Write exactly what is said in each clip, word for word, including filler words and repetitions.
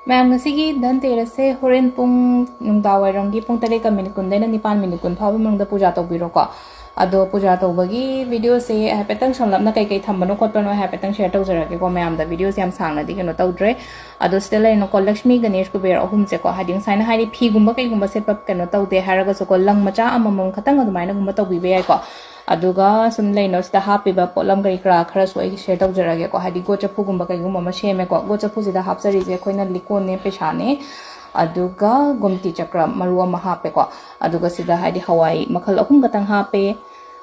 ꯃꯌꯥꯝ, ꯉꯁꯤꯒꯤ ꯙꯟꯇꯦꯔꯁꯁꯦ ꯍꯣꯔꯦꯟ ꯄꯨꯡ, ꯅꯨꯡꯗꯥꯡ ꯋꯥꯏꯔꯝꯒꯤ ꯄꯨꯡ ꯇꯔꯦꯠꯀ ꯃꯤꯅꯤꯠ ꯀꯨꯟꯗꯩꯅ ꯅꯤꯄꯥꯟ ꯃꯤꯅꯤꯠ ꯀꯨꯟ ꯐꯥꯎꯕꯒꯤ ꯃꯅꯨꯡꯗ ꯄꯨꯖꯥ ꯇꯧꯕꯤꯔꯣꯀꯣ꯫ ꯑꯗꯣ ꯄꯨꯖꯥ ꯇꯧꯕꯒꯤ ꯚꯤꯗꯤꯑꯣꯁꯦ ꯍꯥꯏꯐꯦꯠꯇꯪ ꯁꯝꯂꯞꯅ ꯀꯩꯀꯩ ꯊꯝꯕꯅꯣ ꯈꯣꯠꯄꯅꯣ ꯍꯥꯏꯐꯦꯠꯇꯪ ꯁꯤꯌꯔ ꯇꯧꯖꯔꯛꯀꯦꯀꯣ꯫ ꯃꯌꯥꯝꯗ ꯚꯤꯗꯤꯑꯣꯁꯦ ꯌꯥꯝ ꯁꯥꯡꯅꯗꯤ ꯀꯩꯅꯣ ꯇꯧꯗ꯭ꯔꯦ꯫ ꯑꯗꯣ ꯁꯤꯗ ꯂꯩꯔꯤꯅꯣꯀꯣ, ꯂꯛꯁꯃꯤ, ꯒꯅꯦꯁ, ꯀꯨꯕꯦꯔ ꯑꯍꯨꯝꯁꯦꯀꯣ꯫ ꯍꯥꯏꯗꯤ ꯉꯁꯥꯏꯅ ꯍꯥꯏꯗꯤ ꯐꯤꯒꯨꯝꯕ ꯀꯩꯒꯨꯝꯕ ꯁꯦꯠꯄ ꯀꯩꯅꯣ ꯇꯧꯗꯦ ꯍꯥꯏꯔꯒꯁꯨꯀꯣ, ꯂꯪ ꯃꯆꯥ ꯑꯃꯃꯝ ꯈꯛꯇꯪ ꯑꯗꯨꯃꯥꯏꯅꯒꯨꯝꯕ ꯇꯧꯕꯤꯕ ꯌꯥꯏꯀꯣ꯫ ꯑꯗꯨꯒ ꯁꯨꯝ ꯂꯩꯅꯣ, ꯁꯤꯗ ꯍꯥꯞꯄꯤꯕ ꯄꯣꯠꯂꯝ ꯀꯔꯤ ꯀꯔꯥ ꯈꯔꯁꯨ ꯑꯩꯒꯤ ꯁꯤꯌꯔ ꯇꯧꯖꯔꯒꯦꯀꯣ꯫ ꯍꯥꯏꯗꯤ ꯒꯣꯠ ꯆꯐꯨꯒꯨꯝꯕ ꯀꯩꯒꯨꯝꯕ ꯑꯃ ꯁꯦꯝꯃꯦꯀꯣ꯫ ꯒꯣꯠ ꯆꯐꯨꯁꯤꯗ ꯍꯥꯞꯆꯔꯤꯁꯦ ꯑꯩꯈꯣꯏꯅ ꯂꯤꯛꯀꯣꯟꯅꯦ, ꯄꯩꯁꯥꯅꯦ, ꯑꯗꯨꯒ ꯒꯣꯝꯇꯤ ꯆꯀ꯭ꯔ ꯃꯔꯨ ꯑꯃ ꯍꯥꯞꯄꯦꯀꯣ꯫ ꯑꯗꯨꯒ ꯁꯤꯗ ꯍꯥꯏꯗꯤ ꯍꯋꯥꯏ ꯃꯈꯜ ꯑꯍꯨꯝ ꯈꯛꯇꯪ ꯍꯥꯞꯄꯦ꯫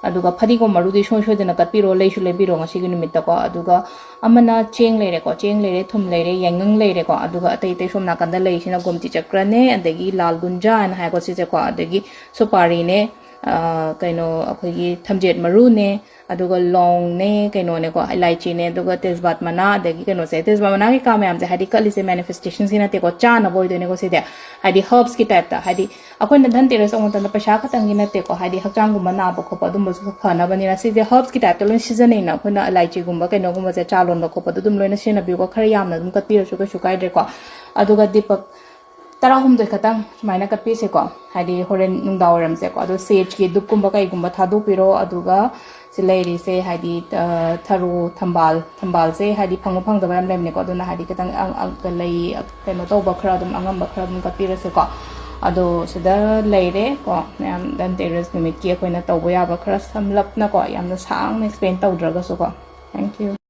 ꯑꯗꯨꯒ ꯐꯗꯤꯒꯣꯝ ꯃꯔꯨꯗꯤ ꯁꯨꯡꯁꯣꯏ ꯁꯣꯏꯗꯅ ꯀꯠꯄꯤꯔꯣ, ꯂꯩꯁꯨ ꯂꯩꯕꯤꯔꯣ ꯉꯁꯤꯒꯤ ꯅꯨꯃꯤꯠꯇꯀꯣ꯫ ꯑꯗꯨꯒ ꯑꯃꯅ ꯆꯦꯡ ꯂꯩꯔꯦꯀꯣ, ꯆꯦꯡ ꯂꯩꯔꯦ, ꯊꯨꯝ ꯂꯩꯔꯦ, ꯌꯥꯏꯉꯪ ꯂꯩꯔꯦꯀꯣ꯫ ꯑꯗꯨꯒ ꯑꯇꯩ ꯑꯇꯩ ꯁꯣꯝ ꯅꯥꯀꯟꯗ ꯂꯩꯔꯤꯁꯤꯅ ꯒꯣꯝꯇꯤ ꯆꯀ꯭ꯔꯅꯦ, ꯑꯗꯒꯤ ꯂꯥꯜ ꯒꯨꯟꯖꯥ ꯍꯥꯏꯅ ꯍꯥꯏꯀꯣ ꯁꯤꯁꯦꯀꯣ, ꯑꯗꯒꯤ ꯁꯨꯄꯥꯔꯤꯅꯦ, ꯑ, ꯀꯩꯅꯣ, ꯑꯩꯈꯣꯏꯒꯤ ꯊꯝꯖꯦꯠ ꯃꯔꯨꯅꯦ, ꯑꯗꯨꯒ ꯂꯣꯡꯅꯦ, ꯀꯩꯅꯣꯅꯦꯀꯣ, ꯏꯂꯥꯏꯆꯤꯅꯦ, ꯑꯗꯨꯒ ꯇꯦꯖꯕꯥꯠ ꯃꯅꯥ, ꯑꯗꯒꯤ ꯀꯩꯅꯣꯁꯦ, ꯇꯦꯖꯕꯥꯠ ꯃꯅꯥ ꯀꯩꯀꯥ ꯃꯌꯥꯝꯁꯦ ꯍꯥꯏꯗꯤ ꯀꯠꯂꯤꯁꯦ ꯃꯦꯅꯤꯐꯦꯁꯇꯦꯁꯟꯁꯀꯤ ꯅꯠꯇꯦꯀꯣ, ꯆꯥꯅꯕ ꯑꯣꯏꯗꯣꯏꯅꯦꯀꯣ ꯁꯤꯗꯤ꯫ ꯍꯥꯏꯗꯤ ꯍꯔꯕꯁꯀꯤ ꯇꯥꯏꯞꯇ, ꯍꯥꯏꯗꯤ ꯑꯩꯈꯣꯏꯅ ꯙꯟꯇꯦꯔꯁ ꯇꯧꯕ ꯃꯇꯝꯗ ꯄꯩꯁꯥ ꯈꯛꯇꯪꯒꯤ ꯅꯠꯇꯦꯀꯣ, ꯍꯥꯏꯗꯤ ꯍꯛꯆꯥꯡꯒꯨꯝꯕ ꯅꯥꯕ ꯈꯣꯠꯄ ꯑꯗꯨꯝꯕꯁꯨ ꯐꯅꯕꯅꯤꯅ ꯁꯤꯁꯦ ꯍꯔꯕꯁꯀꯤ ꯇꯥꯏꯞꯇ ꯂꯣꯏ ꯁꯤꯖꯤꯟꯅꯩꯅ꯫ ꯑꯩꯈꯣꯏꯅ ꯏꯂꯥꯏꯆꯤꯒꯨꯝꯕ ꯀꯩꯅꯣꯒꯨꯝꯕꯁꯦ ꯆꯥ ꯂꯣꯟꯕ ꯈꯣꯠꯄꯗ ꯑꯗꯨꯝ ꯂꯣꯏꯅ ꯁꯤꯖꯤꯟꯅꯕꯤꯌꯨꯀꯣ, ꯈꯔ ꯌꯥꯝꯅ ꯑꯗꯨꯝ ꯀꯠꯄꯤꯔꯁꯨ ꯀꯩꯁꯨ ꯀꯥꯏꯗ꯭ꯔꯦꯀꯣ꯫ ꯑꯗꯨꯒ ꯗꯤꯄꯛ ꯇꯔꯥꯍꯨꯝꯗꯣꯏ ꯈꯛꯇꯪ ꯁꯨꯃꯥꯏꯅ ꯀꯠꯄꯤꯁꯦꯀꯣ, ꯍꯥꯏꯗꯤ ꯍꯣꯔꯦꯟ ꯅꯨꯡꯗꯥꯡ ꯋꯥꯏꯔꯝꯁꯦꯀꯣ꯫ ꯑꯗꯣ ꯁꯦꯖꯀꯤ ꯙꯨꯞꯀꯨꯝꯕ ꯀꯩꯒꯨꯝꯕ ꯊꯥꯗꯣꯛꯄꯤꯔꯣ꯫ ꯑꯗꯨꯒ ꯁꯤ ꯂꯩꯔꯤꯁꯦ ꯍꯥꯏꯗꯤ, ꯑ, ꯊꯔꯣ, ꯊꯝꯕꯥꯜ, ꯊꯝꯕꯥꯜꯁꯦ ꯍꯥꯏꯗꯤ ꯐꯪꯕ ꯐꯪꯗꯕ ꯌꯥꯝ ꯂꯩꯕꯅꯦꯀꯣ꯫ ꯑꯗꯨꯅ ꯍꯥꯏꯗꯤ ꯈꯤꯇꯪ ꯑ-, ꯑ-, ꯂꯩ, ꯑ-, ꯀꯩꯅꯣ ꯇꯧꯕ ꯈꯔ ꯑꯗꯨꯝ, ꯑꯉꯝꯕ ꯈꯔ ꯑꯗꯨꯝ ꯀꯠꯄꯤꯔꯁꯦꯀꯣ꯫ ꯑꯗꯣ ꯁꯤꯗ ꯂꯩꯔꯦꯀꯣ ꯃꯌꯥꯝ, ꯙꯟꯇꯦꯔꯁ ꯅꯨꯃꯤꯠꯀꯤ ꯑꯩꯈꯣꯏꯅ ꯇꯧꯕ ꯌꯥꯕ ꯈꯔ ꯁꯝꯂꯞꯅꯀꯣ, ꯌꯥꯝꯅ ꯁꯥꯡꯅ ꯑꯦꯛꯁꯄ꯭ꯂꯦꯟ ꯇꯧꯗ꯭ꯔꯒꯁꯨꯀꯣ꯫ Thank you.